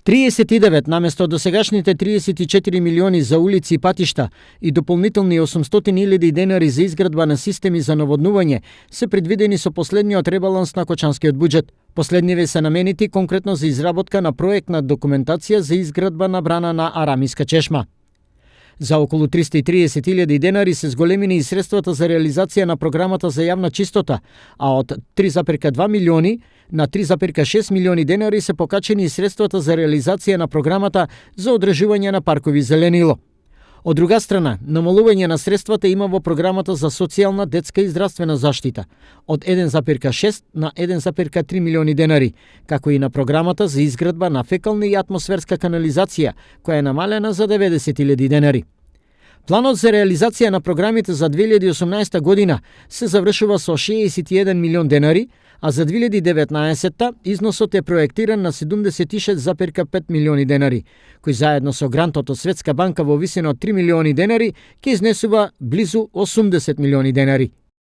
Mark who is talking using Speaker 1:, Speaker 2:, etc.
Speaker 1: 39 наместо досегашните 34 милиони за улици и патишта и дополнителни 800.000 денари за изградба на системи за наводнување се предвидени со последниот ребаланс на кочанскиот буџет. Последниве се наменети конкретно за изработка на проектна документација за изградба на брана на Арамиска чешма. За околу 330.000 денари се зголемени и средствата за реализација на програмата за јавна чистота, а од 3,2 милиони на 3,6 милиони денари се покачени и средствата за реализација на програмата за одржување на паркови зеленило. Од друга страна, намалување на средствата има во програмата за социјална, детска и здравствена заштита од 1,6 на 1,3 милиони денари, како и на програмата за изградба на фекална и атмосферска канализација, која е намалена за 90.000 денари. Планот за реализација на програмите за 2018 година се завршува со 61 милион денари, а за 2019 износот е проектиран на 76,5 милиони денари, кој заедно со грантот од Светска банка во висина од 3 милиони денари ќе изнесува близу 80 милиони денари.